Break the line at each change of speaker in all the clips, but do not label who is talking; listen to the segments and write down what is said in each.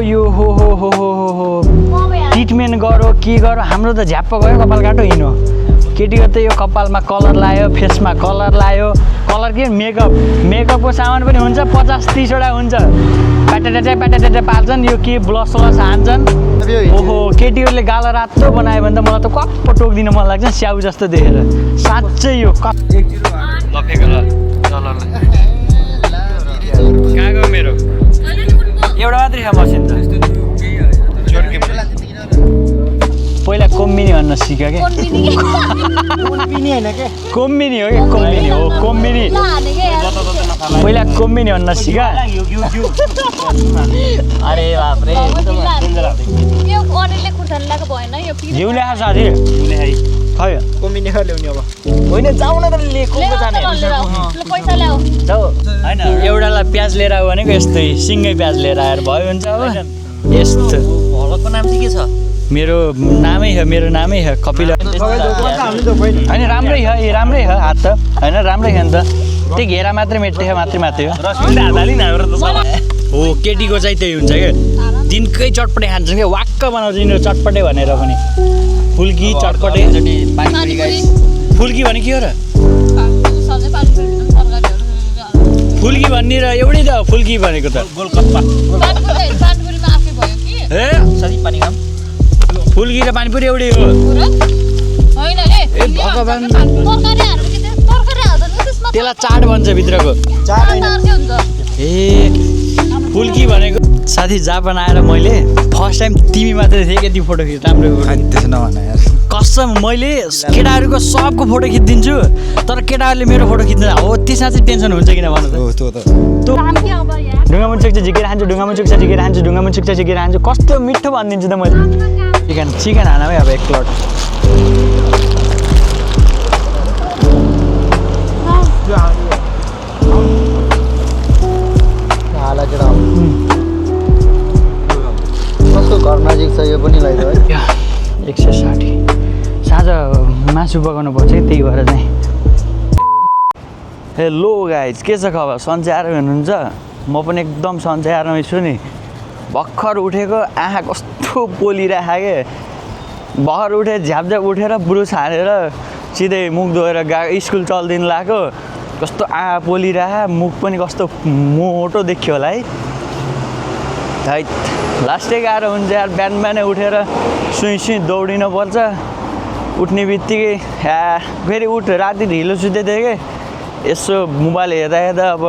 यो हो ट्रिटमेन्ट गरो के गरो हाम्रो त झ्याप्प गयो कपाल काटो हिँड्यो केटीको त यो कपालमा कलर लायो फेसमा कलर लायो कलर के मेकअपको सामान पनि हुन्छ 50-30 वटा हुन्छ प्याटाट्याटा पाल्छन् यो के ब्लस हान्छन् ओहो केटीहरूले गालो रातो बनायो भने त मलाई त कप्प टोक्दिन मन लाग्छ स्याउ जस्तो देखेर साँच्चै यो कहाँ मेरो एउटा मात्रै छ मसिन त पहिला कोम्बिनी भन्न सिक्यो क्या कोम्बिनी हो क्या कोम्बिनी हो कोम्बिनी पहिला कोम्बिनी भन्न सिक्यो अरे बाप्रे जिउ ल्याएको साथी खै कोम्बिनी ल्याउने अब होइन जाऊ न त लिएको जाने होइन एउटालाई प्याज लिएर आऊ भनेको यस्तै सिङ्गै प्याज लिएर आएर भयो हुन्छ अब यस्तो भगतको नाम चाहिँ के छ मेरो नामै हो कपिल होइन राम्रै छ हात त होइन राम्रै छ नि त त्यही घेरा मात्रै मेट्यो मात्रै हो केटीको चाहिँ त्यही हुन्छ क्या दिनकै चटपटे खान्छन् क्या वाक्क बनाउँछ यिनीहरू चटपटे भनेर पनि फुल्की चटपटे फुल्की भने के हो र फुल्की भन्ने र एउटै त फुल्की भनेको त फुल्की र पानीपुरी एउटै हो भगवान् त्यसलाई चाट भन्छ भित्रको ए फुल्की भनेको साथी जापान आएर मैले फर्स्ट टाइम तिमी मात्रै थिएँ क्या त्यो फोटो खिच राम्रो त्यसो नभन यार कसम मैले केटाहरूको सबको फोटो खिचिदिन्छु तर केटाहरूले मेरो फोटो खिच्दैन हो त्यसमा चाहिँ टेन्सन हुन्छ किन भन्नु ढुङ्गामुन चुक्छ झिकेर खान्छु ढुङ्गामुन चुक्छ झिकेर खान्छु ढुङ्गामुन चुक्छ झिकेर खान्छु कस्तो मिठो भनिदिन्छु त मैले चिकन हानमै अब एक प्लट
कसको घर नजिक छ यो पनि लगाइदियो है
160 साँझ मासु पकाउनु पर्छ कि त्यही भएर चाहिँ हेलो गाइज के छ खबर सन्चै आराम हुनुहुन्छ म पनि एकदम सन्चै आरामै छु नि भर्खर उठेको आँखा कस्तो पोलिरहेको के भर्खर उठे झ्यापझ्याप उठेर ब्रुस हानेर सिधै मुख धोएर स्कुल चल्दिन लाग्यो कस्तो आँखा पोलिरहेको मुख पनि कस्तो मोटो देखियो होला है है लास्टै गाह्रो हुन्छ यार बिहानै उठेर सुई दौडिनु पर्छ उठ्ने बित्तिकै फेरि राति ढिलो सुत्दै थिएँ कि यसो मोबाइल हेर्दा अब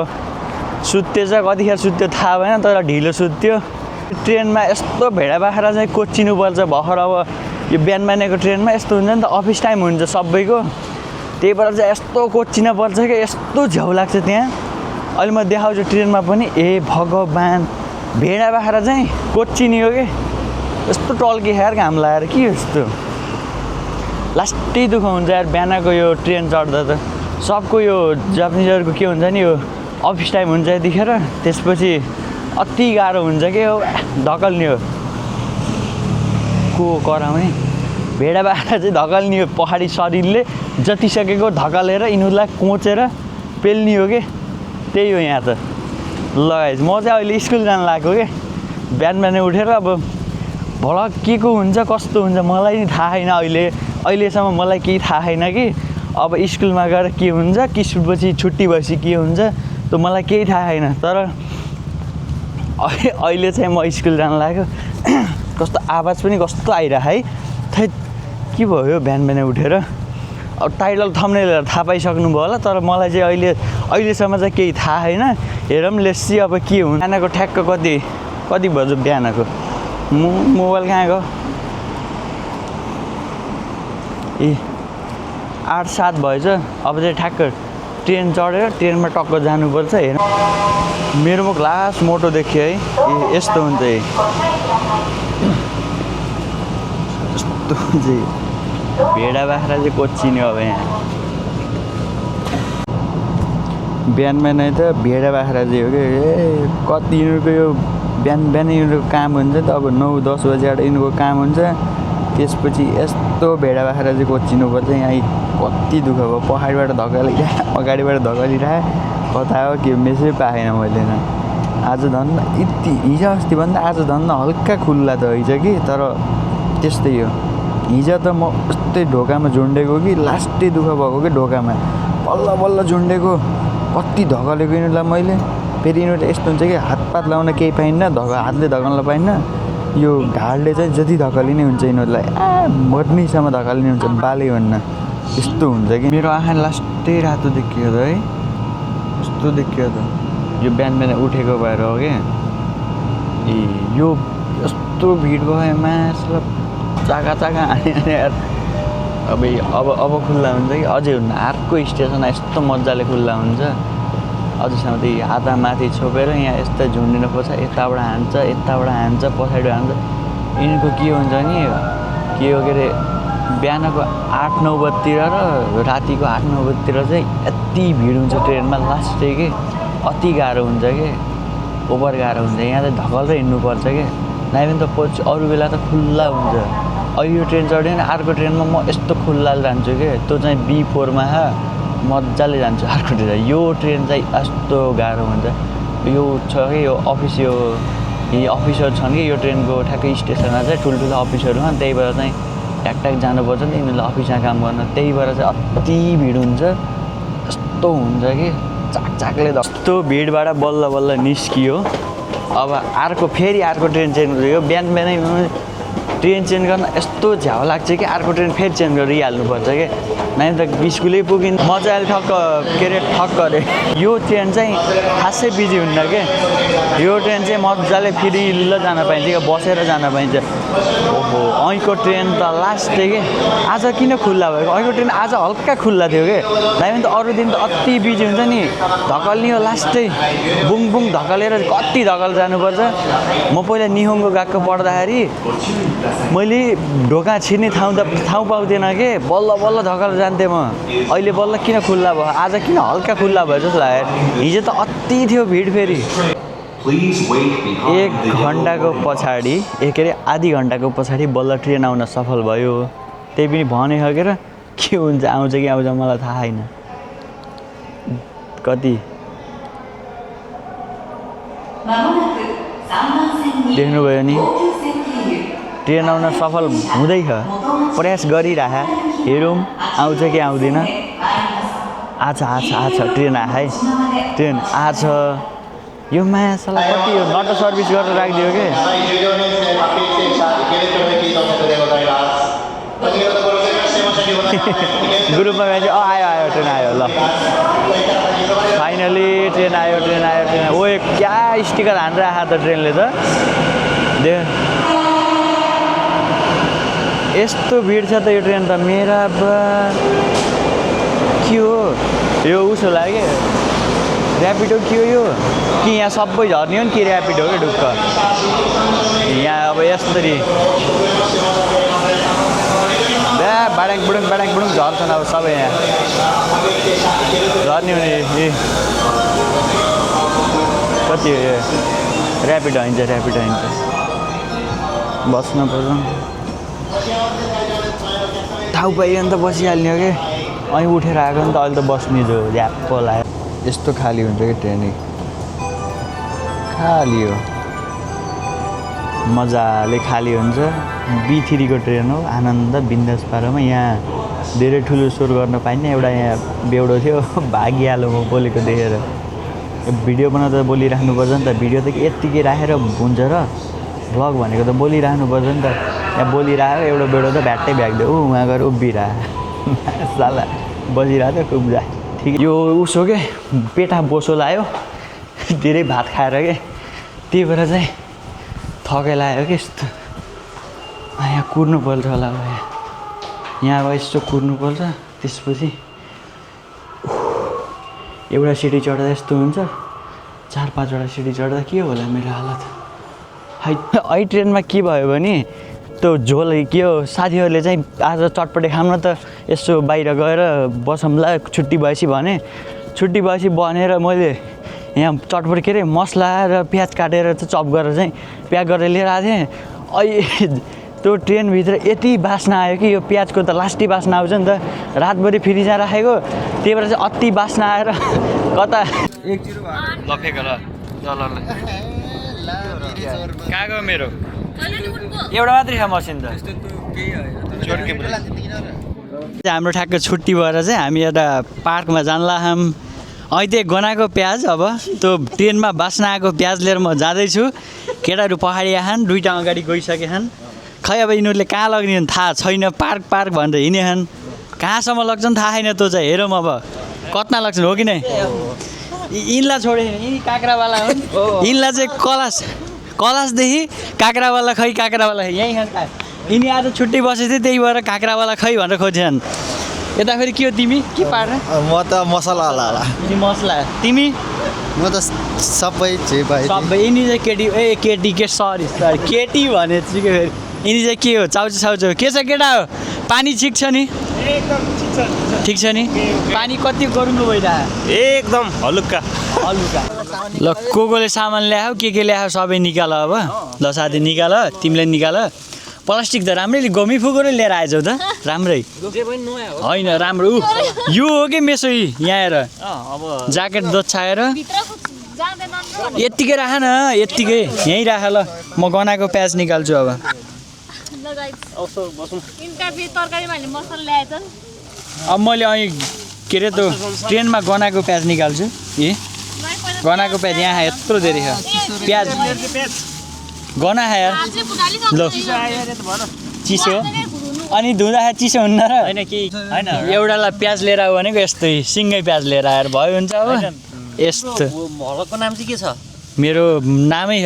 सुत्तेछ कतिखेर सुत्यो थाहा भएन तर ढिलो सुत्यो ट्रेनमा यस्तो भेडा बाख्रा चाहिँ कोचिनु पर्छ भर्खर अब यो बिहानको ट्रेनमा यस्तो हुन्छ नि त अफिस टाइम हुन्छ सबैको त्यही भएर चाहिँ यस्तो कोचिन पर्छ कि यस्तो झ्याउ लाग्छ त्यहाँ अहिले म देखाउँछु ट्रेनमा पनि ए भगवान् भेडा बाख्रा चाहिँ कोचिनी हो कि यस्तो टल्के खाएर घाम लगाएर के यस्तो लास्टै दुःख हुन्छ यार बिहानको यो ट्रेन चढ्दा त सबको यो जापानिजहरूको के हुन्छ नि यो अफिस टाइम हुन्छ यतिखेर त्यसपछि अति गाह्रो हुन्छ कि हो धकल्ने हो को कराउने भेडा बाख्रा चाहिँ धकल्ने हो पहाडी शरीरले जतिसकेको धकलेर यिनीहरूलाई कोचेर पेल्ने हो कि त्यही हो यहाँ त लगाइस् म चाहिँ अहिले स्कुल जानु लागेको कि बिहान उठेर अब भला के को हुन्छ कस्तो हुन्छ मलाई नि थाहा छैन अहिलेसम्म मलाई केही थाहा छैन कि अब स्कुलमा गएर के हुन्छ स्कुलपछि छुट्टी भएपछि के हुन्छ त मलाई केही थाहा छैन तर अहिले चाहिँ म स्कुल जानु लाग्यो कस्तो आवाज पनि कस्तो आइरहेको है थै के भयो बिहान उठेर अब टाइटल थम्बनेलहरू थाहा पाइसक्नुभयो होला तर मलाई चाहिँ अहिलेसम्म चाहिँ केही थाहा छैन हेरौँ लेसी अब के हुन्छ बिहानको ठ्याक्क कति भयो बिहानको मोबाइल कहाँ गयो ए 8-7 भएछ अब चाहिँ ठ्याक्क ट्रेन चढेर ट्रेनमा टक्क जानुपर्छ हेर मेरो मुख लास्ट मोटो देखियो है यस्तो हुन्छ यस्तो चाहिँ भेडा बाख्रा चाहिँ कोचिने अब यहाँ बिहान त भेडा बाख्रा चाहिँ हो कि कति यिनीहरूको यो बिहान यिनीहरूको काम हुन्छ त अब 9-10 बजीबाट यिनीहरूको काम हुन्छ त्यसपछि यस्तो भेडा बाख्रा चाहिँ कोचिनुपर्छ यहाँ कति दुःख भयो पहाडबाट धक्कालिरहे अगाडिबाट धक्कालिरहे कता हो के मेसै पाएन मैले आज धन्न यति हिजो अस्ति भन्दा आज धन्न हल्का खुल्ला त रहेछ कि तर त्यस्तै हो हिजो त म यस्तै ढोकामा झुन्डेको कि लास्टै दुःख भएको कि ढोकामा बल्ल बल्ल झुन्डेको कति धकलेको यिनीहरूलाई मैले फेरि यिनीहरूले यस्तो हुन्छ कि हातपात लाउन केही पाइन्न हातले धकाल्न पाइन्न यो ढाडले चाहिँ जति धकालिने हुन्छ यिनीहरूलाई मर्नीसम्म धकालिने हुन्छ बाले भन्न यस्तो हुन्छ कि मेरो आँखा लास्टै रातो देखियो त है यस्तो देखियो त यो बिहान बिहान उठेको भएर हो क्या ए यो यस्तो भिड भयो मासु चाका चाका हाने यार अब खुल्ला हुन्छ कि अझै हुन्न अर्को स्टेसन यस्तो मजाले खुल्ला हुन्छ अझैसम्म त हाता माथि छोपेर यहाँ यस्तो झुन्डिनु पर्छ यताबाट हान्छ पछाडि हान्छ यिनीहरूको के हुन्छ नि के हो के अरे बिहानको 8-9 बजीतिर र रातिको 8-9 बजीतिर चाहिँ यति भिड हुन्छ ट्रेनमा लास्ट कि अति गाह्रो हुन्छ कि ओभर गाह्रो हुन्छ यहाँ चाहिँ धकलेर हिँड्नुपर्छ कि नाइ पनि त पछि अरू बेला त खुल्ला हुन्छ अहिले यो ट्रेन चढ्यो भने अर्को ट्रेनमा म यस्तो खुल्ला जान्छु कि त्यो चाहिँ B4मा मजाले जान्छु अर्को ट्रेन यो ट्रेन चाहिँ यस्तो गाह्रो हुन्छ यो छ कि यो अफिस यो अफिसहरू छन् कि यो ट्रेनको ठ्याक्कै स्टेसनमा चाहिँ ठुल्ठुलो अफिसहरू छन् त्यही भएर चाहिँ ट्याक जानुपर्छ नि यिनीहरूले अफिसमा काम गर्न त्यही भएर चाहिँ अति भिड हुन्छ यस्तो हुन्छ कि चाकचाकले जस्तो भिडबाट बल्ल बल्ल निस्कियो अब फेरि अर्को ट्रेन चेन्ज गर्यो बिहान बिहानै ट्रेन चेन्ज गर्न यस्तो झ्याउ लाग्छ कि अर्को ट्रेन फेरि चेन्ज गरिहाल्नुपर्छ कि नाइन त स्कुलै पुगिन् मजाले ठक्क के अरे ठक्क अरे यो ट्रेन चाहिँ खासै बिजी हुन्न के यो ट्रेन चाहिँ मजाले फेरि लिएर जान पाइन्छ कि बसेर जान पाइन्छ ओहो અહીંको ट्रेन त लास्ट थियो कि आज किन खुल्ला भएको અહીંको ट्रेन आज हल्का खुल्ला थियो कि नाइ त अरू दिन त अति बिजी हुन्छ नि धकल्ने हो लास्टै बुङ बुङ धकलेर कति धकल जानुपर्छ म पहिला निहोङको गएको पढ्दाखेरि मैले ढोका छिर्ने ठाउँ पाउँदैन के बल्ल बल्ल धकल जान्थेँ म अहिले बल्ल किन खुल्ला भयो आज किन हल्का खुल्ला भयो जस्तो लाग्यो हिजो त अति थियो भिड फेरि 1 घन्टाको पछाडि के अरे आधी घन्टाको पछाडि बल्ल ट्रेन आउन सफल भयो त्यही पनि भने सकेर के हुन्छ आउँछ कि आउँछ मलाई थाहा छैन कति देख्नुभयो नि ट्रेन आउन सफल हुँदैछ प्रयास गरिरह हेरौँ आउँछ कि आउँदैन आछ ट्रेन आए ट्रेन आछ यो मायासालाई कति हो नट सर्भिस गरेर राखिदियो के ग्रुपमा गएपछि आयो ट्रेन आयो ल फाइनली ट्रेन आयो ओ क्या स्टिकर हानेर आएको त ट्रेनले त दे यस्तो भिड छ त यो ट्रेन त मेरा के हो यो उसो लाग्यो ऱ्यापिडो के हो यो कि यहाँ सबै झर्ने हो नि कि ऱ्यापिडो के ढुक्क यहाँ अब यसरी बाडाङ बुडुङ झर्छन् अब सबै यहाँ झर्ने हो नि कति हो यो ऱ्यापिडो हिँड्छ बस्न पर्छ ठाउँ पाइयो भने त बसिहाल्ने हो कि અહીં उठेर आएको नि त अहिले त बस्ने जो झ्याप्प लाग्यो यस्तो खाली हुन्छ कि ट्रेन खाली हो मजाले खाली हुन्छ B3को ट्रेन हो आनन्द बिन्दास पारामा यहाँ धेरै ठुलो स्वर गर्न पाइने एउटा यहाँ बेउडो थियो भागिहाल्यो म बोलेको देखेर भिडियो बनाउँदा बोलिराख्नुपर्छ नि त भिडियो त यत्तिकै राखेर हुन्छ र भ्लग भनेको त बोलिराख्नुपर्छ नि त यहाँ बोलिरहेको एउटा बेडो त भ्याट्टै भ्याग्दै उहाँ गएर उभिरह साला बसिरहेको थियो उब्जा ठिक यो उसो के पेटा बोसो लाग्यो धेरै भात खाएर के त्यही भएर चाहिँ थकै लाग्यो कि यस्तो यहाँ कुर्नु पर्छ होला अब यहाँ अब यस्तो कुर्नु पर्छ त्यसपछि एउटा सिटी चढ्दा यस्तो हुन्छ 4-5वटा सिटी चढ्दा के होला मेरो हालत है ट्रेनमा के भयो भने त्यो झोल के हो साथीहरूले चाहिँ आज चटपटे खाऊँ न त यसो बाहिर गएर बसौँला छुट्टी भएपछि भनेर मैले यहाँ चटपटे के अरे मसला र प्याज काटेर चाहिँ चप गरेर चाहिँ प्याक गरेर लिएर आएको थिएँ अहिले त्यो ट्रेनभित्र यति बास्ना आयो कि यो प्याजको त लास्टै बास्ना आउँछ नि त रातभरि फ्रिजमा राखेको त्यही भएर चाहिँ अति बास्ना आएर कता ल फेक ल कहाँ गयो मेरो एउटा मात्रै छ मसिन त हाम्रो ठ्याक्क छुट्टी भएर चाहिँ हामी एउटा पार्कमा जानला अहिले गनाएको प्याज अब त्यो ट्रेनमा बास्न आएको प्याज लिएर म जाँदैछु केटाहरू पहाडी आछन् दुईवटा अगाडि गइसकेछन् खै अब यिनीहरूले कहाँ लग्ने थाहा छैन पार्क पार्क भनेर हिँडेछन् कहाँसम्म लग्छन् थाहा छैन त्यो चाहिँ हेरौँ अब कतना लग्छन् हो कि नै यिनलाई छोडे यिनी काँक्रावाला हुन् यिनलाई चाहिँ कलासदेखि काँक्रावाला खै काँक्रावाला खै यहीँ खान यिनी आज छुट्टी बसेको थियो त्यही भएर काँक्रावाला खै भनेर खोजेछन् यता फेरि के हो तिमी के पार्न
म त मसलावाला होला
यिनी मसला तिमी
म त सबै जे भाइ
सबै यिनी चाहिँ केटी के सरी केटी भने चाहिँ फेरि यिनी चाहिँ के हो चाउचो साउचो के छ केटा हो पानी ठिक छ नि ठिक छ नि पानी कति गरुङ्गो भइरहेको
एकदम हलुक्का
ल कोले सामान ल्यायो के ल्यायो सबै निकाल अब ल साथी निकाल तिमीले निकाल प्लास्टिक त राम्रै गमी फुकेर लिएर आएछौ त राम्रै होइन राम्रो यो हो कि मेसो यहाँ आएर ज्याकेट दोछाएर यत्तिकै राख न यत्तिकै यहीँ राख ल म गनाएको प्याज निकाल्छु अब अब मैले અહીં के अरे त्यो ट्रेनमा गनाएको प्याज निकाल्छु ए गनाएको प्याज यहाँ यत्रो धेरै छ प्याज गना यार ल चिसो अनि धुँदाखेरि चिसो हुन्न र होइन कि होइन एउटालाई प्याज लिएर आऊ भनेको यस्तै सिङ्गै प्याज लिएर आएर भयो हुन्छ अब यस्तो
हलको नाम चाहिँ के छ
मेरो नामै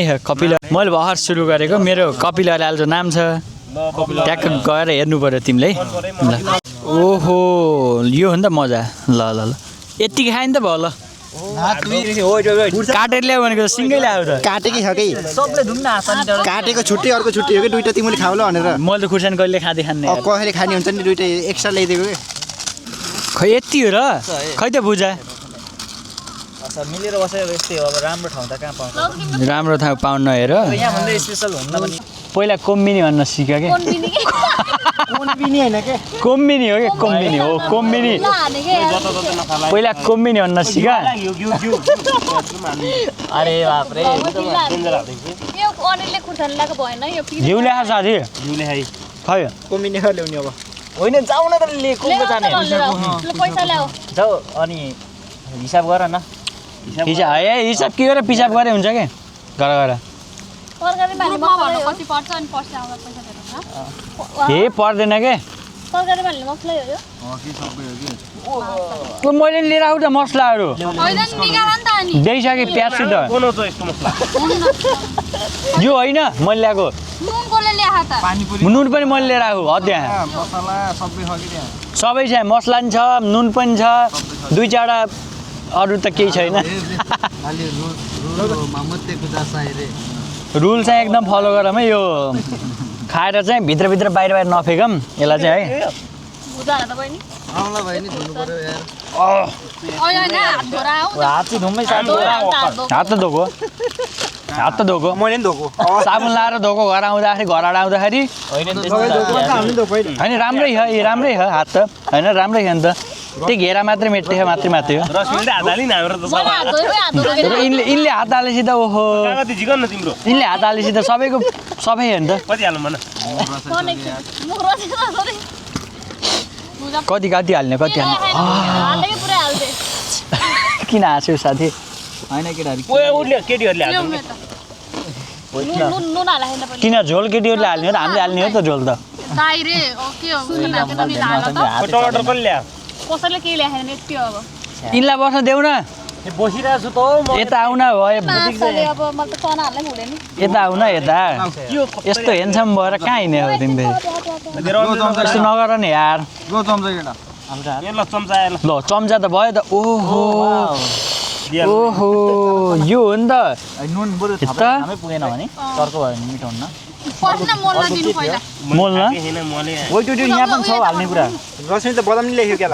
छ कपिल मैले भर्खर सुरु गरेको मेरो कपिल अर्याल नाम छ ट्याक्क गएर हेर्नु पर्यो तिमीले ल ओहो यो हो नि त मजा ल ल ल यत्तिकै खायो नि त भयो ल काटेर ल्यायो भनेको सिङ्गै ल्यायो त
काटेकै छ कि
सबले धुम्न हात
काटेको छुट्टी अर्को छुट्टी हो कि दुइटा तिमीले खाऊ ल भनेर
मैले त खुर्सानी कहिले खाँदै खान्ने
कसैले खाने हुन्छ नि दुइटा एक्स्ट्रा ल्याइदिएको कि
खै यति हो र खै त बुझा
मिलेर बसेर यस्तै हो अब राम्रो ठाउँ त कहाँ पाउँछ
राम्रो ठाउँ पाउन हेर
यहाँ भन्दा स्पेसल हुन्न पनि
पहिला कोम्बिनी भन्न सिक्यो कि
कोम्बिनी होइन के
कोम्बिनी हो कि कोम्बिनी हो कोम्बिनी पहिला कोम्बिनी भन्न सिक
अरे बाप्रे
घिउ ल्याएको साथी खै
कोम्बिनी खै ल्याउने अब
होइन जाऊ न त लिएको जाने जाऊ अनि हिसाब गर न
हिसाब के गरेर पिसाब गरे हुन्छ कि गर ए पर्दैन के मैले लिएर आऊ त मसलाहरू दिइसकेँ प्याजसित यो होइन मैले ल्याएको नुन पनि मैले लिएर आएको हो त्यहाँ सबै छ मसला पनि छ नुन पनि छ दुई चारवटा अरू त केही छैन रुल चाहिँ एकदम फलो गरौँ है यो खाएर चाहिँ भित्रभित्र बाहिर नफेकौँ यसलाई चाहिँ है हात त धोको
मैले पनि धोको
साबुन लाएर धोको घर आउँदाखेरि घरबाट आउँदाखेरि होइन राम्रै छ हात त होइन राम्रै छ नि त त्यही घेरा मात्रै मेट्दै छ मात्रै हो यिनले हात हालेपछि त ओहो यिनले हात हालेपछि त सबैको सबै हो नि त कति हाल्ने किन हाँस्यो साथी
होइन केटीहरूले
किन झोल केटीहरूले हाल्ने हो त हामीले हाल्ने हो त झोल त यिनलाई बस्न देऊ न
बसिरहेको छु त
यता आउन भयो यता आउन यता यस्तो हेन्सम भएर कहाँ हिँड्ने हो तिमी यस्तो नगर नि यार ल चम्चा त भयो त ओहो ओहो यो हो नि त
पुगेन भने चर्को भयो भने मिठो हुन्न
मोल्न
यहाँ पनि छ हाल्ने कुरा
रश्मि त बदाम नि लेख्यो क्या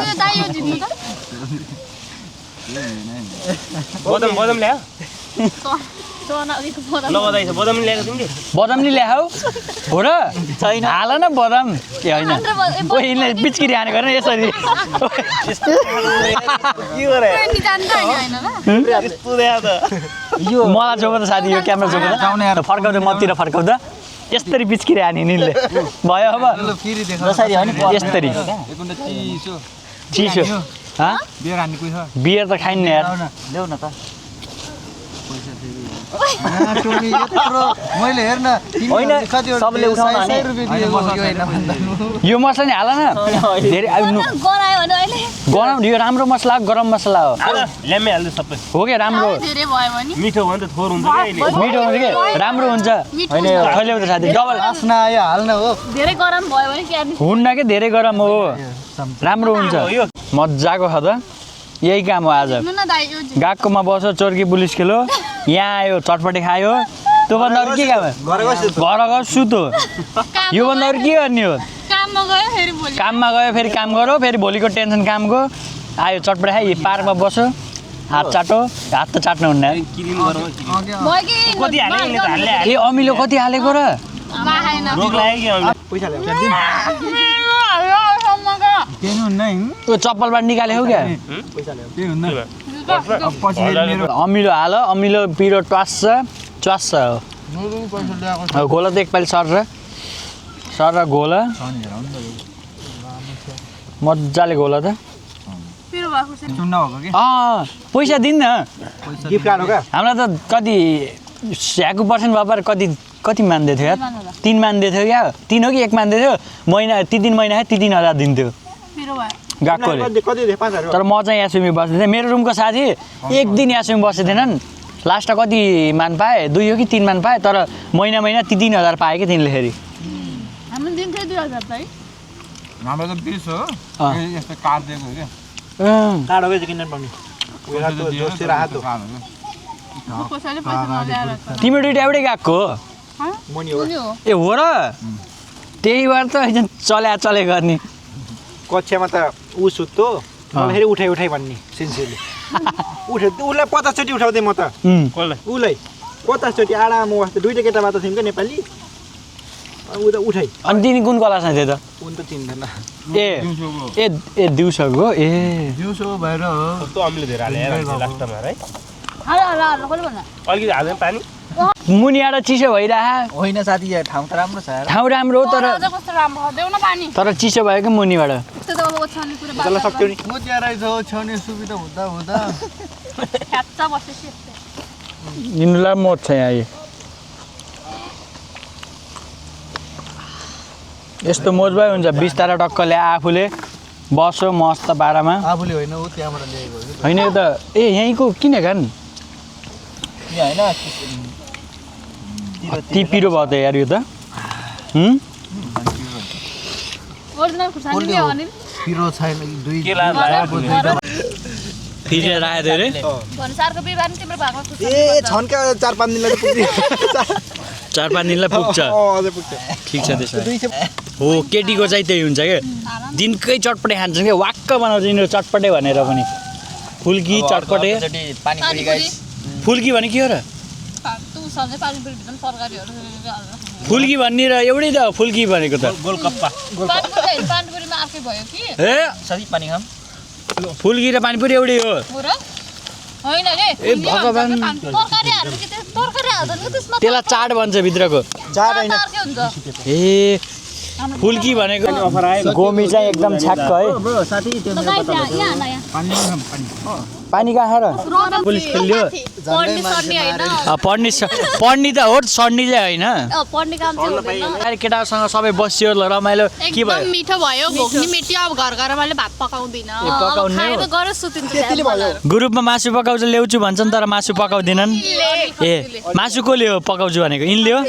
बदम ल्यायो ल बधाई छ बदाम नि ल्याएको तिमीले
बदाम नि ल्याऊ हो र छैन हाल न बदाम ए होइन ओ यिनले बिचकिरी हानेको होइन यसरी
के गरे यस्तो देखा त
यो मलाई जोको त साथी यो क्यामेरा जोको त फर्काउँदा मतिर फर्काउँदा यस्तरी बिचकिरी हाने यिनले भयो अब
फेरि देख
जसरी हो नि
यस्तरी
चिसो
चिसो
बियर हान्ने कोही छ
बियर त खाइन्न यार
ल्याउ न त
टोनी यत्रो मैले हेर्न
होइन, सबले उठाउन हाने।
यो मसला नि हाल न धेरै गरम यो राम्रो मसला गरम मसला हो
ल्याम्मै हाल्नु सबै
हो क्या राम्रो
मिठो भयो नि त थोर हुन्छ क्या अहिले
मिठो हुन्छ कि राम्रो हुन्छ होइन खैले त साथी डबल
आफ्ना आयो हाल्न हो
धेरै गरम भयो भने के
हुन्न कि धेरै गरम हो राम्रो हुन्छ मजाको छ त यही काम हो आज गाकोमा बस्यो चोर्की पुलिस खेल्यो यहाँ आयो चटपटी खायो त्योभन्दा अरू के काम घर गयो सुतो योभन्दा अरू के गर्ने हो काममा गयो फेरि काम गऱ्यो फेरि भोलिको टेन्सन कामको आयो चटपटी खायो पार्कमा बस्यो हात चाटो हात त चाट्नु हुन्न
क्रिम गरौँ कति हाले यसले त हाल्ने
ए अमिलो कति हालेको र
रोग लाग्यो कि पैसा
केही हुन्न है
त्यो चप्पलबाट निकालेको क्या
केही हुन्न अब पछि मेरो
अमिलो हाल अमिलो पिरो ट्वास्छ च्वास्छ हो
पैसा ल्याएको
अब घोला त एकपालि सर घोला मजाले घोला त
चुन्न भएको कि
पैसा दिन्न
गिफ्ट कार्ड हो क्या
हामीलाई त कति स्याको पर्सेन्ट भएर कति मान्दै थियो यार 3 मान्दै थियो क्या 3 हो कि 1 मान्दै थियो महिना ती 3 महिना है ती 3000 दिन्थ्यो गएकोले
कति थियो 5000
तर म चाहिँ यासुमी बस्दै थिएँ मेरो रुमको साथी एक दिन यासुमी बसेको थिएनन् लास्टमा कति मान पाएँ 2 हो कि 3 मान पाएँ तर महिना ती 3000 पाएँ कि तिनले फेरि
हाम्रो दिन्थ्यो 2000 त है
हाम्रो त 20 हो यस्तो कार्ड दिएको हो क्या
कार्ड हो कि किन्न पाउने
कसैले पैसा नल्याएर
तिमी दुइटा एउटै गएको हो
मनी हो
ए हो र त्यही भएर त एकदम चले गर्ने
कक्षामा त ऊ सुत्तो मलाई फेरि उठाइ भन्ने सिन्सियरली उसलाई 50 चोटि उठाउँदै म त उसलाई 50 चोटि आडामा म वास्ते दुईटा केटा मात्र थियौँ क्या नेपाली ऊ त उठाइ
अनि तिमी कुन क्लासमा थियो त
उन त चिन्दैन
ए दिउँसोको ए
दिउँसो भएर हो
कस्तो अमिलो धेरै हाले लास्टमा है
हाल कसले भन्नु
अलिकति हाल्दैन पानी
मुनिबाट चिसो भइरह
होइन साथी ठाउँ त राम्रो छ यार
ठाउँ राम्रो हो तर
कस्तो राम्रो देऊ न पानी
तर चिसो भयो कि मुनिबाट
त्यो त अब ओछ्याउने कुरा
चल्न सक्थ्यो नि
म त्यहाँ रहेछ हो छाउने सुविधा हुँदा
ख्याच्चा बसेपछि
यिनीलाई मत छ यहाँ यस्तो मोजबाई हुन्छ बिस्तारा टक्क ल्या आफूले बस्यो मस्त पारामा
आफूले होइन हो त्यहाँबाट ल्याएको हो
होइन यो त ए यहीँको किन खान ती पिरो भयो त यार यो त
ओरिजिनल खुर्सानी नि हो नि
पिरो छैन दुई
के लाग्यो
फिरेर आयो अरे
भन्सारको बिहिबार नि तिम्रो भागमा खुर्सानी
ए छन्का 4-5 दिनलाई पुग्छ
4-5 दिनलाई पुग्छ
अझै पुग्छ
ठिक छ त्यसो हो केटीको चाहिँ त्यही हुन्छ क्या दिनकै चटपटे खान्छन् क्या वाक्क बनाउँछ यिनीहरू चटपटे भनेर पनि फुल्की चटपटे
पानीपुरी
फुल्की भने के हो र
तँ सधैँ पानीपुरी भित्र तरकारीहरू
फुल्की भन्ने र एउटै त फुल्की भनेको त
गोलकप्पा
पानीपुरीमा अर्कै भयो कि
ए
साथी पानी खाम
फुल्की र पानीपुरी एउटै हो
हो र होइन रे
ए भगवान
तरकारी हाल्नु कि तरकारी हाल्दैन कि त्यसमा
त्यसलाई चाट भन्छ भित्रको
चाट हैन
अर्कै हुन्छ
ए फुल्की भनेको गोमी चाहिँ एकदम छ्याक्क है
साथी त्यो
पानी कहाँ र पुलिस खेल्यो पढ्ने त हो सड्ने चाहिँ होइन
पढ्ने काम चाहिँ हुँदैन
अहिले केटासँग सबै बस्यो ल रमाइलो के
एकदम
भयो
मिठो भयो भोक नि मेट्यो अब घर गएर मैले भात पकाउँदिन
पकाउनु
खाएर गएर सुतिन्छ
ग्रुपमा मासु पकाउँछ ल्याउँछु भन्छन् तर मासु पकाउँदैनन् ए मासु कसले हो पकाउँछु भनेको यिनले हो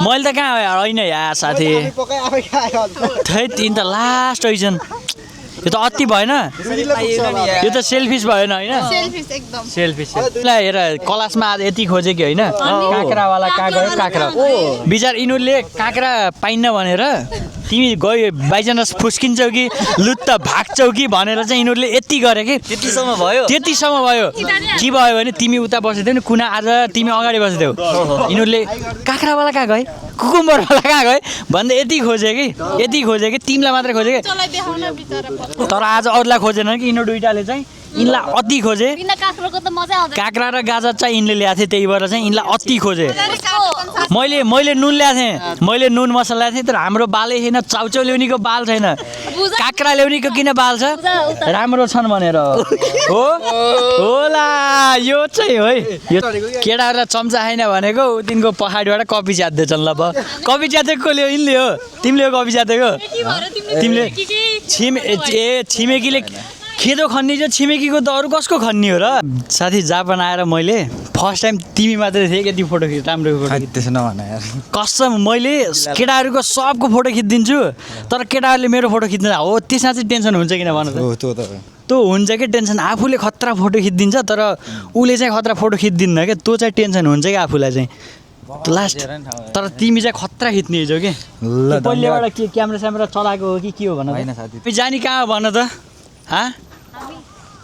मैले त कहाँ होइन यार साथी
पकाइ आफै खायो
थैत यिन त लास्ट होइछन् यो त अति भएन यो त सेल्फिस भएन होइन
सेल्फिस एकदम
सेल्फिस हेर क्लासमा आज यति खोजे कि होइन काँक्रावाला कहाँ गयो काँक्रा बिचार यिनीहरूले काँक्रा पाइन्न भनेर
तिमी गयो बाइचान्स फुस्किन्छौ कि लुत्त भाग्छौ कि भनेर चाहिँ यिनीहरूले यति गरे कि
त्यतिसम्म भयो
त्यतिसम्म भयो के भयो भने तिमी उता बसेको नि कुना आज तिमी अगाडि बसेको यिनीहरूले काँक्रावाला कहाँ गए कुकुम्बरवाला कहाँ गए भन्दा यति खोजे कि तिमीलाई मात्रै खोजे कि
चलाई देखाउन बिचरा
तर आज अरूलाई खोजेन कि यिनीहरू दुइटाले चाहिँ यिनलाई अति खोजे
बिना काँक्रोको त मजा आउँदैन
काँक्रा र गाजर चाहिँ यिनले ल्याएको थिएँ त्यही भएर चाहिँ यिनलाई अति खोजे मैले नुन ल्याएको थिएँ मैले नुन मसला ल्याएको थिएँ तर हाम्रो बालै छैन चाउचाउ ल्याउनेको बाल छैन काँक्रा ल्याउनेको किन बाल छ राम्रो छन् भनेर हो होला यो चाहिँ है यो केटाहरूलाई चम्चा छैन भनेको तिनको पहाडबाट कफी च्यात्दैछन् ल अब कफी च्यातेको ल्यायो यिनले हो तिमीले कफी च्यातेको तिमीले छिमेकीले खेदो खन्ने चाहिँ छिमेकीको त अरू कसको खन्ने हो र साथी जापान आएर मैले फर्स्ट टाइम तिमी मात्रै थिएँ यति फोटो खिच राम्रो फोटो
त्यसो नभन यार
कसम मैले केटाहरूको सबको फोटो खिचिदिन्छु तर केटाहरूले मेरो फोटो खिच्दैन हो त्यसमा चाहिँ टेन्सन हुन्छ किन भन त्यो हुन्छ कि टेन्सन आफूले खतरा फोटो खिचिदिन्छ तर उसले चाहिँ खतरा फोटो खिचिदिन्न क्या त्यो चाहिँ टेन्सन हुन्छ कि आफूलाई चाहिँ लास्ट तर तिमी चाहिँ खतरा खिच्ने हिजो कि पहिलेबाट के क्यामेरा चलाएको हो कि के हो भन जानी कहाँ हो भन त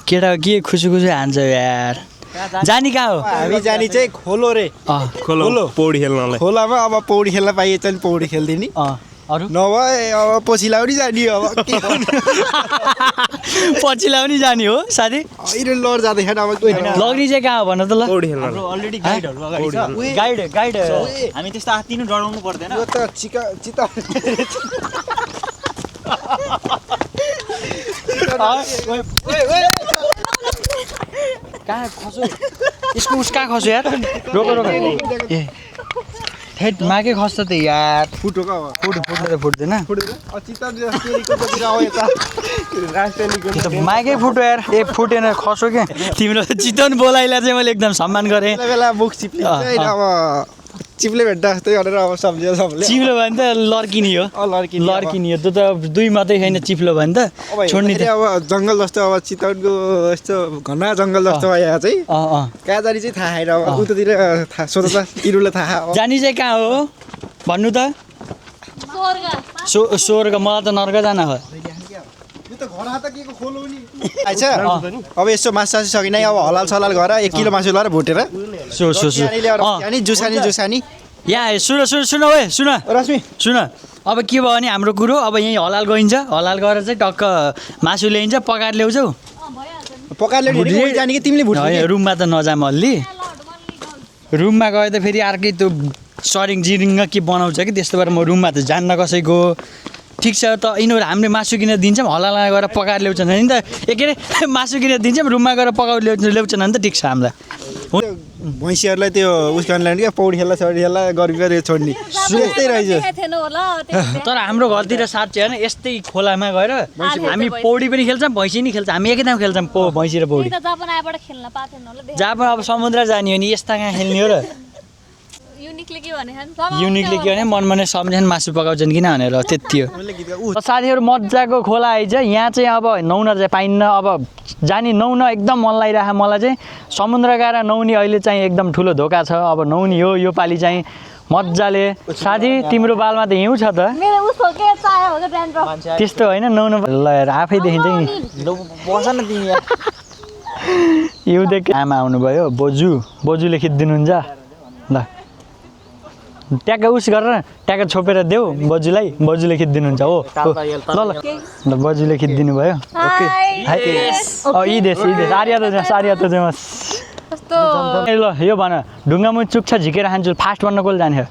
केटा के खुसी हान्छ यार जानी कहाँ हो
हामी जानी चाहिँ खोलो रे खोलो पौडी खेल्नलाई खोलामा अब पौडी खेल्न पाइए चाहिँ पौडी खेल्दिने
अरू
नभए अब पछि लाउनी जाने अब के
पछि लाउनी जाने हो साथी
अहिले लड जाँदैछ अब
लग्ने चाहिँ कहाँ हो भन त ल
पौडी खेल्न
अलरेडी गाइडहरू अगाडि छ
गाइड
हामी त्यस्तो आत्तिनु डराउनु पर्दैन
यो त चिता
कहाँ खसो यसको उस कहाँ खस्यो यार रोक ए थेट माके खस्छ त यार
फुटो का
फुट्दैन
चिता केरीको त आयो यता राष्ट्रिय
माइकै फुट्यो यार ए फुटेन खस्यो क्या तिम्रो चितवन बोलाइलाई चाहिँ मैले एकदम सम्मान गरेँ
बेला मुख चिप्ले अब चिप्ले भेट्दा जस्तै गरेर अब सम्झ्यो सबले
चिप्लो भने त लड्किने हो लड्किने हो त्यो त दुई मात्रै छैन चिप्लो भने त छोड्ने त
अब जङ्गल जस्तो अब चितवनको यस्तो घना जङ्गल जस्तो यहाँ चाहिँ कहाँ जाने चाहिँ थाहा छैन अब उतातिर थाहा सोध्दा त इरुलाई थाहा
जानी चाहिँ कहाँ हो भन्नु त स्वर्ग मलाई त नर्क जान हो
अब यसो मासु सासु सकिन अब हलाल सलाल गरेर 1 किलो मासु लगाएर भुटेर जुसानी
यहाँ सुन ओए सुन
रश्मि
सुन अब के भयो भने हाम्रो कुरो अब यहीँ हलाल गइन्छ हलाल गरेर चाहिँ टक्क मासु ल्याइन्छ पकाएर ल्याउँछौ
पकाएर ल्याउने जाने कि तिमीले भुट्ने
रुममा त नजाम अलि रुममा गए त फेरि अर्कै त्यो सरिङ जिरिङ के बनाउँछ कि त्यस्तो भएर म रुममा त जान्न कसैको ठिक छ त यिनीहरू हामीले मासु किनेर दिन्छौँ हलाल गएर पकाएर ल्याउँछन् नि त के अरे मासु किनेर दिन्छौँ रुममा गएर पकाएर ल्याउँछन् भने त ठिक छ हामीलाई
भैँसीहरूलाई त्यो उस गर्न लाने क्या पौडी खेल्दा सौडी खेल्दा गरेर छोड्ने यस्तै रहेछ
तर हाम्रो घरतिर साँच्चै होइन यस्तै खोलामा गएर हामी पौडी पनि खेल्छौँ भैँसी नि खेल्छ हामी एकैतामा खेल्छौँ भैँसी र पौडी जापान अब समुद्र जाने हो नि यस्ता कहाँ खेल्ने हो र युनिकले के भने मनमा नै सम्झन् मासु पकाउँछन् किन भनेर त्यति हो साथीहरू मजाको खोला आइज यहाँ चाहिँ अब नुहाउन चाहिँ पाइन्न अब जानी नुहाउन एकदम मन लागिरहेको मलाई चाहिँ समुद्र गएर नुहाउने अहिले चाहिँ एकदम ठुलो धोका छ अब नुहाउने हो यो पालि चाहिँ मजाले साथी तिम्रो बालमा त हिउँ छ त त्यस्तो होइन नुहाउनु ल आफै देखिन्छ नि
बस न तिमी
हिउँ देख आमा आउनुभयो बोजूले खिचिदिनुहुन्छ ल ट्याक्क उस गरेर ट्याक्क छोपेर देऊ बजुले खिचिदिनुहुन्छ हो ल बजुले खिचिदिनु भयो ल यो भन ढुङ्गामुनि चुक्छ झिकेर खान्छु फास्ट भन्न कसले जाने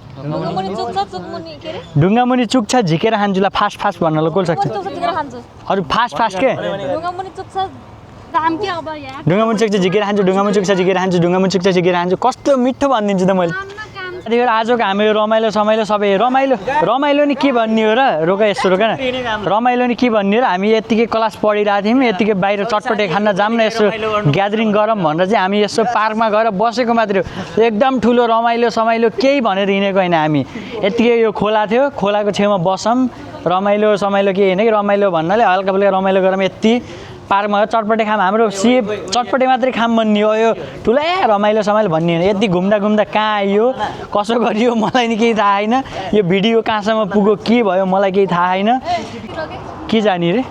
ढुङ्गामुनि चुक्छ झिकेर खान्छु ल फास्ट भन्नलाई कसले सक्छ अरू फास्ट के ढुङ्गामुनि चुक्छ झिकेर खान्छु ढुङ्गामुनि चुक्छ झिकेर खान्छु कस्तो मिठो भनिदिन्छु त मैले त्यतिखेर आजको हाम्रो रमाइलो सबै रमाइलो नि के भन्ने हो र रोक यस्तो रोक न रमाइलो नि के भन्ने हो र हामी यतिकै क्लास पढिरहेको थियौँ यतिकै बाहिर चटपटे खान जाऊँ न यसो ग्यादरिङ गरौँ भनेर चाहिँ हामी यसो पार्कमा गएर बसेको मात्रै हो एकदम ठुलो रमाइलो केही भनेर हिँडेको होइन हामी यतिकै यो खोला थियो खोलाको छेउमा बसौँ रमाइलो के होइन कि रमाइलो भन्नाले हल्का फुल्का रमाइलो गरौँ यति पार्कमा गएर चटपटे खाम हाम्रो सिप चटपटे मात्रै खाम भन्ने हो यो ठुलै रमाइलो समाइलो भन्ने होइन यति घुम्दा घुम्दा कहाँ आइयो कसो गरियो मलाई नि केही थाहा छैन यो भिडियो कहाँसम्म पुग्यो के भयो मलाई केही थाहा छैन के जाने रे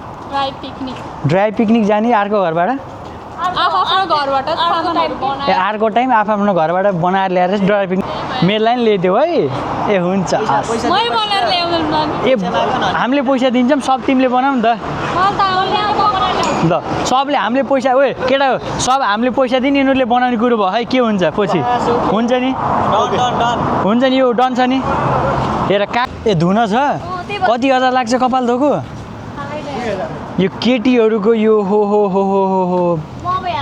ड्राई पिकनिक जाने अर्को घरबाट ए अर्को टाइम आफ्नो घरबाट बनाएर ल्याएर ड्राई पिकनिक मेरोलाई नि ल्याइदेऊ है ए हुन्छ ए हामीले पैसा दिन्छौँ सब तिमीले बनाऊ नि त ल सबले हामीले पैसा ओए केटा हो सब हामीले पैसा दिने यिनीहरूले बनाउने कुरो भयो है के हुन्छ पछि हुन्छ नि हुन्छ नि यो डन छ नि हेर कहाँ ए धुन छ कति हजार लाग्छ कपाल धोको यो केटीहरूको यो हो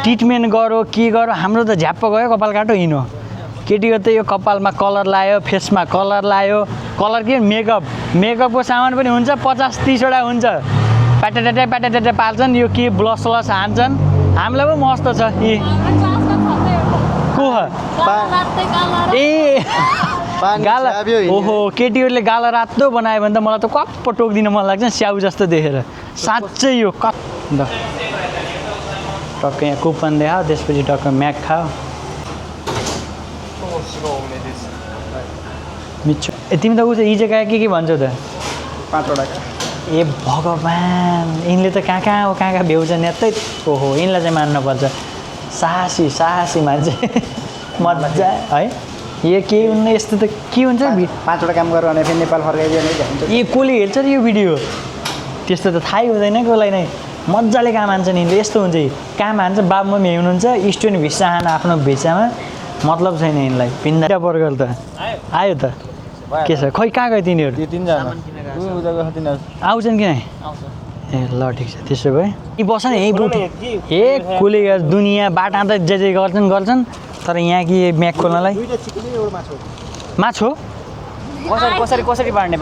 ट्रिटमेन्ट गरो के गरो हाम्रो त झ्याप्प गयो कपाल काटो हिँड्यो केटीहरू त यो कपालमा कलर लायो फेसमा कलर लायो कलर के मेकअपको सामान पनि हुन्छ 50-30 वटा हुन्छ प्याटेटेटे पाल्छन् यो के ब्लस सलस हान्छन् हामीलाई पो मस्त छ यी को ए गाला ओहो केटीहरूले गाला रातो बनायो भने त मलाई त कप्प टोक्दिन मन लाग्छ स्याउ जस्तो देखेर साँच्चै यो ल टक्क यहाँ कुपन देखाऊ त्यसपछि टक्क म्याक खाऊ मिठो ए तिमी त उस हिजो के भन्छौ त
5 वटा
ए भगवान् यिनले त कहाँ भ्याउँछन् यतै ओहो यिनलाई चाहिँ मान्नुपर्छ साहसी मान्छे मजा है यो के हुन्न यस्तो त के हुन्छ
5 वटा काम गरेर भने फेरि नेपाल फर्काइदियो भने
ए कसले हेर्छ र यो भिडियो त्यस्तो त थाहै हुँदैन कसलाई नै मजाले काम हान्छ नि यस्तो हुन्छ काम हान्छ बाबुमम्मी हुनुहुन्छ स्टुडेन्ट भिसा हान आफ्नो भिसामा मतलब छैन यिनलाई पिन्दा बर्गर त आयो त के छ खै कहाँ गयो तिनीहरू आउँछन् कि नै ए ल ठिक छ त्यसो भए यी बस न यहीँ बुट ए कसले दुनियाँ बाटा त जे गर्छन् तर यहाँ कि म्याक खोल्नलाई माछो कसरी बाँड्ने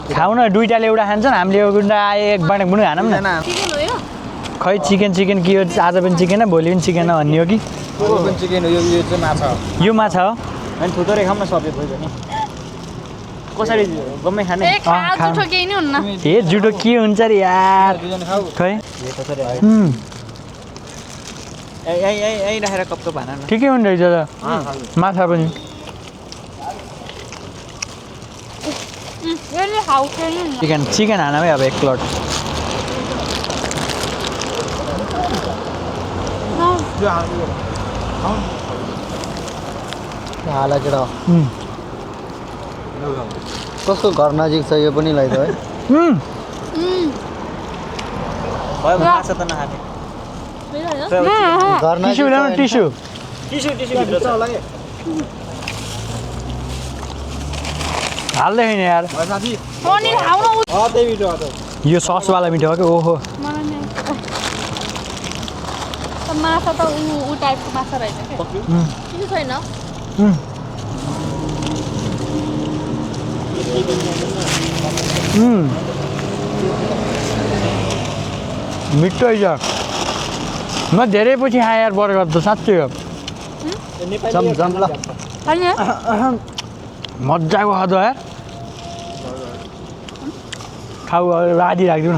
खाऊ न दुइटाले एउटा खान्छन् हामीले एउटा एक बाँडेको पनि खानौँ न खै चिकन के हो आज पनि चिकन भोलि पनि चिकन भन्ने हो कि यो माछा हो
अनि थुतोरै खाऊँ न सबै भयो नि कसरी गम्मै खाने
ए जुठो के हुन्छ रे यार खै
यही राखेर कप्प भान
ठिकै हुन्छ रहेछ त माछा पनि चिकन हान है अब एक प्लेट
हाला केटा कस्तो घर नजिक छ यो पनि लैद है माछा त नखाने
टिस्यु ल्याउनु टिस्यु
भित्र छ होला के
हाल्दै होइन यार यो ससवाला मिठो हो कि ओहो
माछा त ऊ टाइपको माछा रहेछ के छैन
मिठो छ म धेरै पछि खाएँ यार बर्गर त साँच्चै हो मजाको खाँदो यार खाऊ आधी राखिदिउँ न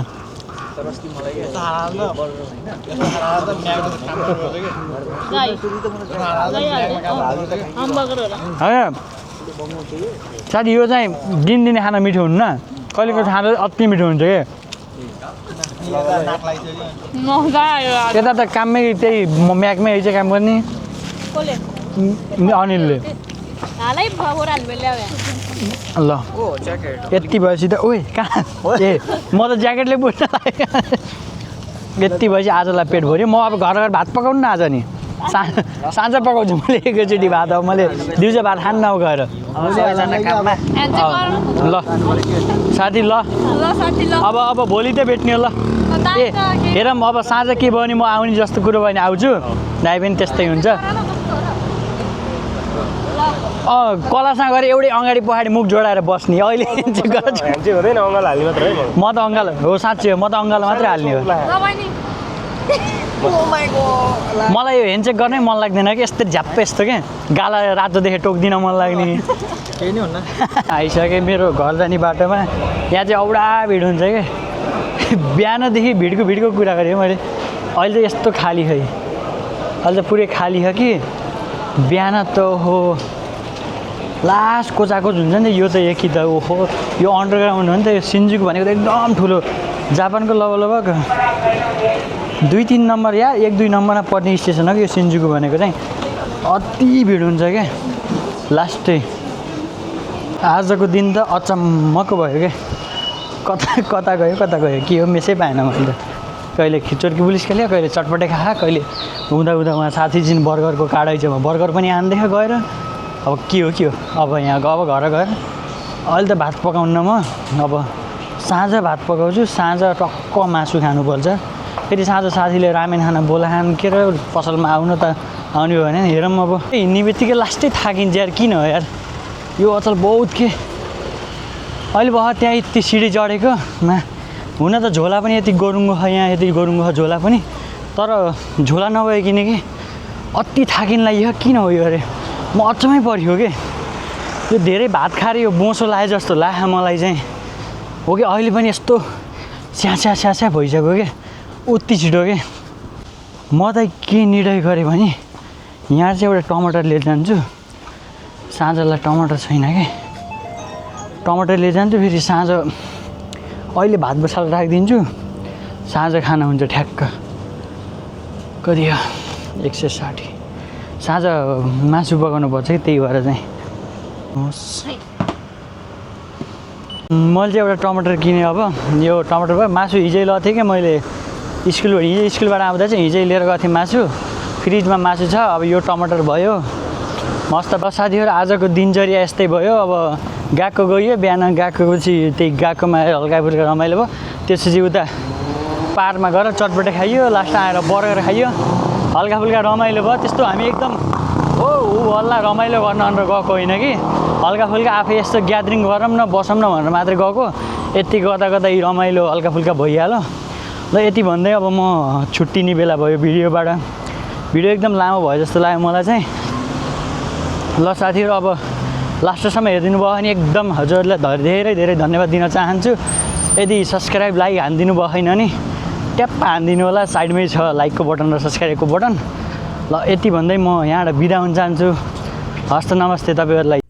साथी यो चाहिँ दिनदिनै खाना मिठो हुन्न कहिलेको खाँदा अति मिठो हुन्छ कि यता त काममै त्यही म्याकमै चाहिँ काम गर्ने अनिलले ल यति भएपछि त ओए कहाँ ए म त ज्याकेटले बुझ्न लाग्यो यति भएपछि आजलाई पेट भऱ्यो म अब घर भात पकाउनु न आज नि साँझ पकाउँछु मैले एकैचोटि भात अब मैले दिउँसो भात खान्न अब गएर ल साथी ल अब भोलि त भेट्ने ल ए हेर अब साँझ के भयो भने म आउने जस्तो कुरो भयो भने आउँछु दाइ पनि त्यस्तै हुन्छ कलासँग गएर एउटै अगाडि पछाडि मुख जोडाएर बस्ने अहिले म त अङ्गाल हो साँच्चै हो म त अङ्गाल मात्रै हाल्ने हो मलाई यो हेन्चेक गर्नै मन लाग्दैन कि यस्तो झ्याप्प यस्तो क्या गाला रातो देखे टोक्दिन मन लाग्ने
केही नै हुन्न
आइसक्यो मेरो घर जाने बाटोमा यहाँ चाहिँ औडा भिड हुन्छ कि बिहानदेखि भिडको कुरा गरेँ मैले अहिले त यस्तो खाली खै अहिले त पुरै खाली छ कि बिहान त हो लास्ट कोचाकोच हुन्छ नि त यो त एकी त ओहो यो अन्डरग्राउन्ड हो नि त यो सिन्जुकु भनेको त एकदम ठुलो जापानको लगभग 2-3 नम्बर या 1-2 नम्बरमा पर्ने स्टेसन हो कि यो सिन्जुकु भनेको चाहिँ अति भिड हुन्छ क्या लास्टै आजको दिन त अचम्मको भयो क्या कता गयो के हो मेसै पाएन मैले त कहिले खिचोर्की पुलिस खेल्यो कहिले चटपटे खा कहिले हुँदा उहाँ साथी चिन बर्गरको काडै छ बर्गर पनि आन्दैछ गएर अब के हो अब यहाँ अब घर गएर अहिले त भात पकाउन्न म अब साँझ भात पकाउँछु साँझ टक्क मासु खानुपर्छ फेरि साँझ साथीले रामेन खाना बोलाहान के र पसलमा आउनु त आउने हो भने हेरौँ अब हिँड्ने बित्तिकै लास्टै थाकिन्छ यार किन हो यार यो अचल बहुत के अहिले भर्खर त्यहाँ यति सिँढी चढेको हुन त झोला पनि यति गरुङ्गो छ यहाँ यति गरुङ्गो छ झोला पनि तर झोला नभइकन कि अति थाकिन लाग्यो किन हो यो अरे म अचम्मै पऱ्यो कि यो धेरै भात खाएर यो बोसो लाए जस्तो लाग्यो मलाई चाहिँ हो कि अहिले पनि यस्तो स्या भइसक्यो कि उति छिटो के म त के निर्णय गरेँ भने यहाँ चाहिँ एउटा टमाटर लिएर जान्छु साँझलाई टमाटर छैन कि टमाटर लिएर जान्छु फेरि साँझ अहिले भात बसालेर राखिदिन्छु साँझ खाना हुन्छ ठ्याक्क कति हो 160 साँझ मासु पकाउनु पर्छ कि त्यही भएर चाहिँ मैले चाहिँ एउटा टमाटर किनेँ अब यो टमाटर भयो मासु हिजै लगेको थिएँ कि मैले स्कुलबाट आउँदा चाहिँ हिजै लिएर गएको थिएँ मासु फ्रिजमा मासु छ अब यो टमाटर भयो मस्त बस साथीहरू आजको दिनचर्या यस्तै भयो अब गएको गयो बिहान गएको पछि त्यही गएकोमा हल्का फुल्का रमाइलो भयो त्यसपछि उता पाहाडमा गएर चटपटे खाइयो लास्ट आएर बर्गर खाइयो हल्का फुल्का रमाइलो भयो त्यस्तो हामी एकदम हो हल्ला रमाइलो गर्न भनेर गएको होइन कि हल्का फुल्का आफै यस्तो ग्यादरिङ गरौँ न बसौँ न भनेर मात्रै गएको यति कता रमाइलो हल्का फुल्का भइहाल्यो ल यति भन्दै अब म छुट्टिने बेला भयो भिडियो एकदम लामो भयो जस्तो लाग्यो मलाई चाहिँ ल साथीहरू अब लास्टसम्म हेरिदिनु भयो भने एकदम हजुरहरूलाई धेरै धन्यवाद दिन चाहन्छु यदि सब्सक्राइब लाइक हानिदिनु भयो छैन भने ट्याप हानिदिनु होला साइडमै छ लाइकको बटन र सब्सक्राइबको बटन ल यति भन्दै म यहाँबाट बिदा हुन चाहन्छु हस्त नमस्ते तपाईँहरूलाई